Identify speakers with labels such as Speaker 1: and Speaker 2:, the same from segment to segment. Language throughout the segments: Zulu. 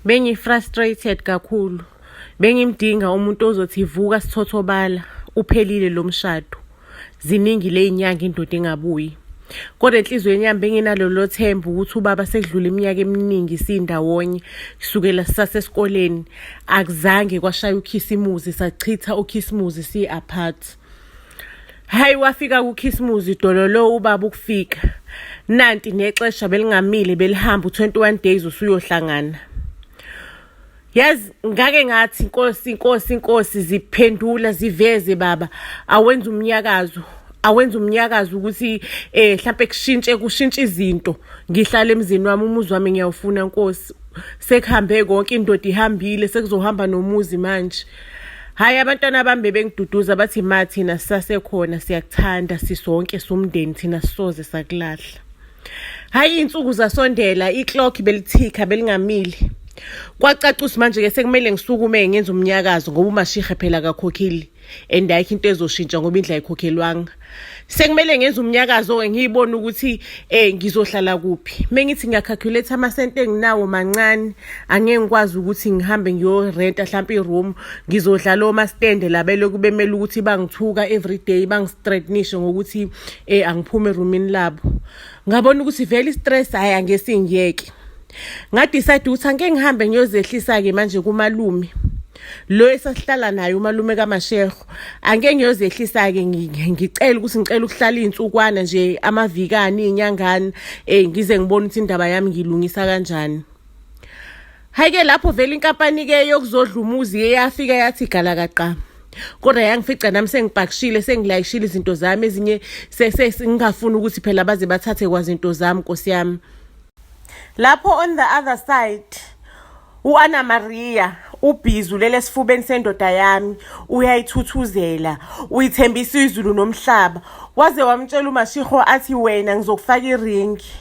Speaker 1: Bengi-frustrated kakhulu. Bengimdinga umuntu ozothi vuka sithothobala, uphelile lo mshado. Ziningi ley'nyanga indoda ingabuyi. Kodwa enhliziyweni yami benginalolo themba ukuthi ubaba sekudlula iminyaka eminingi sindawonye kusukela sisasesikoleni akuzange kwashaya ukhisimuzi sachitha ukhisimuzi si-apart. Hayi wafika kukhisimuzi dololo ubaba ukufika. Nanti nexesha belingamile belihamba u-21 days usuyohlangana. Yazi ngake ngathi Nkosi Nkosi Nkosi ziphendula ziveze baba awenza umnyakazo awenza umnyakazo ukuthi eh mhlambe kushintshe kushintshe izinto ngihlale emzini wami umuzi wami ngiyawufuna Nkosi sekuhambe konke indoda ihambile sekuzohamba nomuzi manje Hayi abantwana bami bebengiduduza bathi ma thina sisasekhona siyakuthanda sisonke sumndeni thina sisoze sakulahla. Hayi iy'nsuku zasondela i-clock belithikha belingamile. Kwacaca ukuthi manje-ke sekumele ngisukume ngenze umnyakazo ngoba umashihe phela akakhokheli and ayikho into ezoshintsha ngoba indlu ayikhokhelwanga. Sekumele ngenze umnyakazo-ke ngiyibone ukuthi um ngizohlala kuphi. Mengithi ngiyacalculate amasenti enginawo mancane angeke ngikwazi ukuthi ngihambe ngiyorenta hlampe i-room ngizodlala omastende la belokhu bemele ukuthi bangithuka everyday bangistreatnishe ngokuthi um angiphume erumini labo. Ngabona ukuthi vele i-stress hhayi angesingiyeke. Ngadecide ukuthi angeke ngihambe ngiyozehlisa-ke manje kumalume lo esasihlala naye umalume kaMashego angeke ngiyozehlisa-ke ngicela ukuthi ngicela ukuhlala iy'nsukwana nje amavikana iy'nyangana um ngize ngibone ukuthi indaba yami ngiyilungisa kanjani. Hhayi-ke lapho vele inkampani-ke yokuzodla umuzi yafika yathi galakaqa. Kodwa yangifica nami sengipakishile sengilayishile izinto zami ezinye sengingafuni ukuthi phela baze bathathe kwazinto zami nkosi yami. Lapho on the other side u-Anna Maria ubhizi ulele esifubeni sendoda yami uyayithuthuzela uyithembisa izulu nomhlaba waze wamtshela uMashiho athi wena ngizokufaka iringi.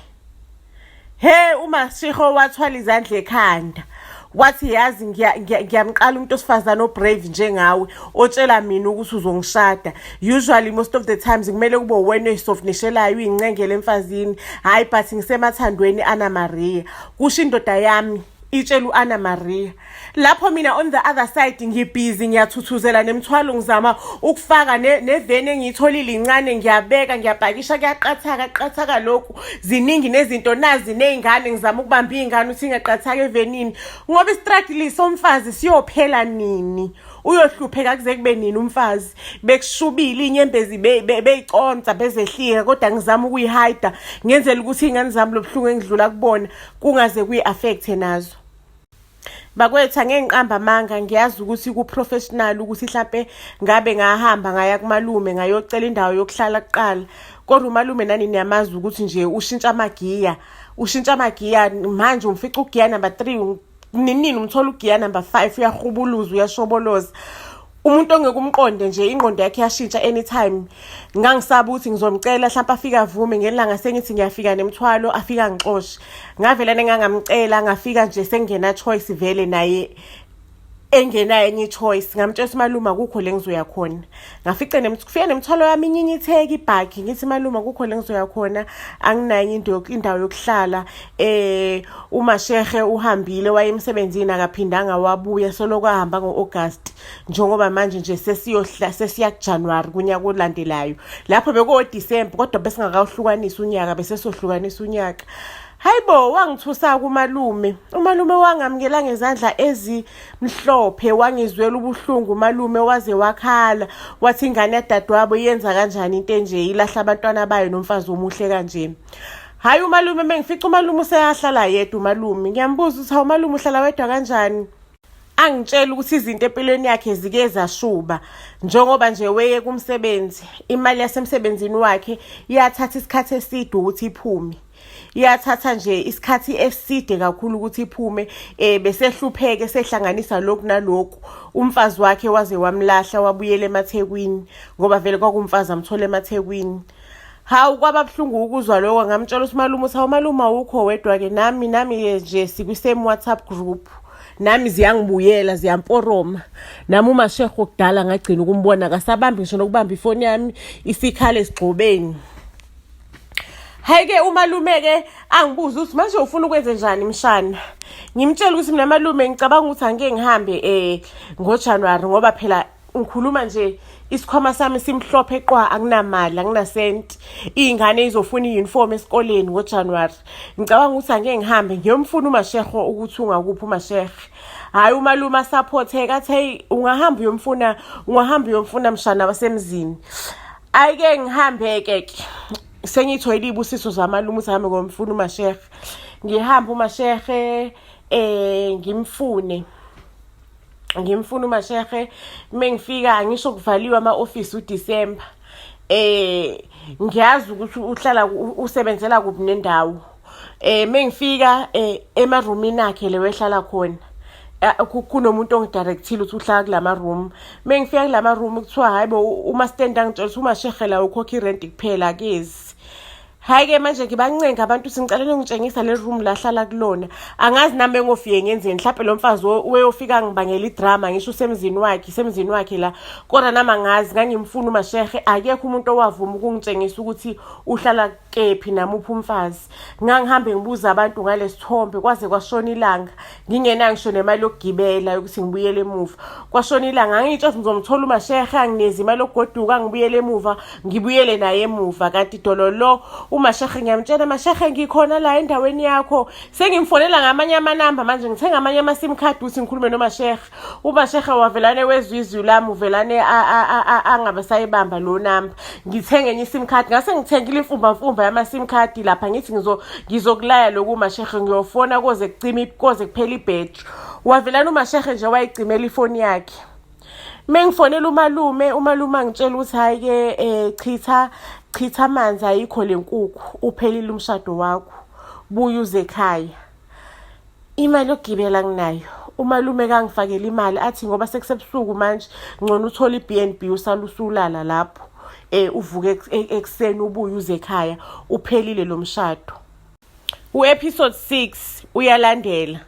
Speaker 1: He uMashiho wathwala izandla ekhanda wathi yazi ngiyamqala umuntu osifazane obrave njengawe otshela mina ukuthi uzongishada usually most of the times kumele kube wena oyisofnishelayo uyincengele emfazini hhayi but ngisemathandweni Anna Maria kusho indoda yami itshela u-Anna Maria lapho mina on the other side ngibhizi ngiyathuthuzela nemithwalo ngizama ukufaka neveni engiyitholile incane ngiyabeka ngiyapakisha kuyaqathaka qathaka lokhu ziningi nezinto nazi ney'ngane ngizama ukubamba iy'ngane ukuthi ingaqathaka evenini ngoba istruggle somfazi siyophela nini uyohlupheka kuze kube nini umfazi bekushubile iy'nyembezi beyiconsa bezehlika kodwa ngizama ukuyihayida ngenzela ukuthi iy'ngane zami lobuhlungu engidlula kubona kungaze kuyi-affect-e nazo. Bakwethu angeke ngiqambe amanga ngiyazi ukuthi ku-professional ukuthi hlampe ngabe ngahamba ngaya kumalume ngayocela indawo yokuhlala kuqala kodwa umalume nani niyamazi ukuthi nje ushintsha amagiya ushintsha amagiya manje umfica ugiya number 3 ninini umthola ugiya number 5 uyahubuluza uyashoboloza umuntu ongeke umqonde nje ingqondo yakhe yashintsha anytime ngangisaba ukuthi ngizomcela mhlawumpe afike avume ngelanga sengithi ngiyafika nemthwalo afike angixoshe ngavela nengangamcela ngafika nje sengena choice vele naye engenayo enye i-choice ngamtshela ukuthi malume akukho le ngizoya khona ngafice kufika nemithwalo yami inyinyitheka ibhakhi ngithi malume akukho le ngizoya khona anginayo into indawo yokuhlala eh umashehe uhambile waye emsebenzini akaphindanga wabuya soloko ahamba ngo-August njengoba manje nje sesiyohla sesiya kuJanuary kunyaka olandelayo lapho bekuwo December kodwa besingakawuhlukanisi unyaka bese sohlukanisa unyaka Hayibo wangithusa kumalume umalume wangamukela ngezandla ezimhlophe wangizwela ubuhlungu umalume waze wakhala wathi ingane yadadewabo iyenza kanjani into enje ilahla abantwana bayo nomfazi omuhle kanje Hayi umalume mengifica umalume useyahlala yedwa umalume ngiyambuza ukuthi hawu umalume uhlala wedwa kanjani angitshela ukuthi izinto empilweni yakhe zike zashuba njengoba nje weye kumsebenzi imali yasemsebenzini wakhe iyathatha isikhathi eside ukuthi iphume iyathatha nje isikhathi eside kakhulu ukuthi iphume eh besehlupheke sehlanganisa lokhu nalokhu umfazi wakhe waze wamlahla wabuyela emaThekwini ngoba vele kwakumfazi amthola emaThekwini Hawu kwaba buhlungu ukuzwa lokho ngamtshela ukuthi malume uthi hawu malume awukho wedwa-ke nami nami-ke nje sikwi-same WhatsApp group nami ziyangibuyela ziyamporoma nami umasheho kudala ngagcina ukumbona akasabambi ngisho nokubamba ifoni yami isikhala esigxobeni. Hhayi-ke umalume-ke angibuze ukuthi manje ufuna ukwenze njani mshana. Ngimtshele ukuthi mina malume ngicabanga ukuthi angike ngihambe um ngoJanuwari ngoba phela ngikhuluma nje isikhwama sami simhlophe qwa anginamali anginasenti iy'ngane izofuna i-uniform esikoleni ngojanuwari ngicabanga ukuthi angeke ngihambe ngiyomfuna umasheho ukuthi ungakuphi umashehe hhayi umalume asaphotheka athi heyi ungahamba uyomfuna ungahamba uyomfuna mshana wasemzini ayike ngihambe-ke ke sengiyithoyile iy'busiso zamalume ukuthi hambe ngomfuna umashehe ngihambe umashehe um ngimfune ngimfuna umashehe mengifika angisho kuvaliwe ama-ofisi uDisemba eh ngiyazi ukuthi uhlala usebenzela kuphi nendawo eh mengifika eh emarumini akhe le wehlala khona eh, kunomuntu ongidirectile ukuthi uhlala kulama room mengifika kulama room kuthiwa hayibo uma stand angitshela ukuthi umashehe la ukhokha irent kuphela akezi Hhayi-ke manje ngibancenga abantu ukuthi ngicela ningitshengisa le room la hlala kulona. Angazi nami engofike ngenzeni mhlawumbe lo mfazi weyofika ngibangela idrama ngisho usemzini wakhe, isemzini wakhe la. Kodwa nami angazi ngangimfuna umashehe akekho umuntu owavuma ukungitshengisa ukuthi uhlala kephi namuphi umfazi. Ngangihambe ngibuza abantu ngalesithombe kwaze kwashona ilanga ngingenayo ngisho nemali yokugibela yokuthi ngibuyele emuva. Kwashona ilanga ngangitsho ukuthi ngizomthola umashehe anginezi imali yokugoduka ngibuyele emuva ngibuyele naye emuva kanti dololo umashehe ngiyamtshela mashehe ngikhona la endaweni yakho sengimfonela ngamanye amanamba manje ngithenga amanye ama-sim card ukuthi ngikhulume nomashehe umashehe wavelane wezwa izwi lami uvelane angabe sayibamba lo namba ngithenge enye i-sim card ngase ngithengile imfumbamfumba yama-sim card lapha ngithi ngizokulaya lokhu umashehe ngiyofona koze kucime koze kuphela ibhetri wavelane umashehe nje wayicimela ifoni yakhe Mengifonela umalume, umalume angitshela ukuthi hhayi-ke um chitha chitha amanzi ayikho le nkukhu uphelile umshado wakho buya uze ekhaya. Imali yokugibela nginayo umalume kangifakela imali athi ngoba sekusebusuku manje ngcono uthole i-B and B usale usulala lapho um uvuke ekuseni ubuye uze ekhaya uphelile lo mshado. U-episode 6 uyalandela.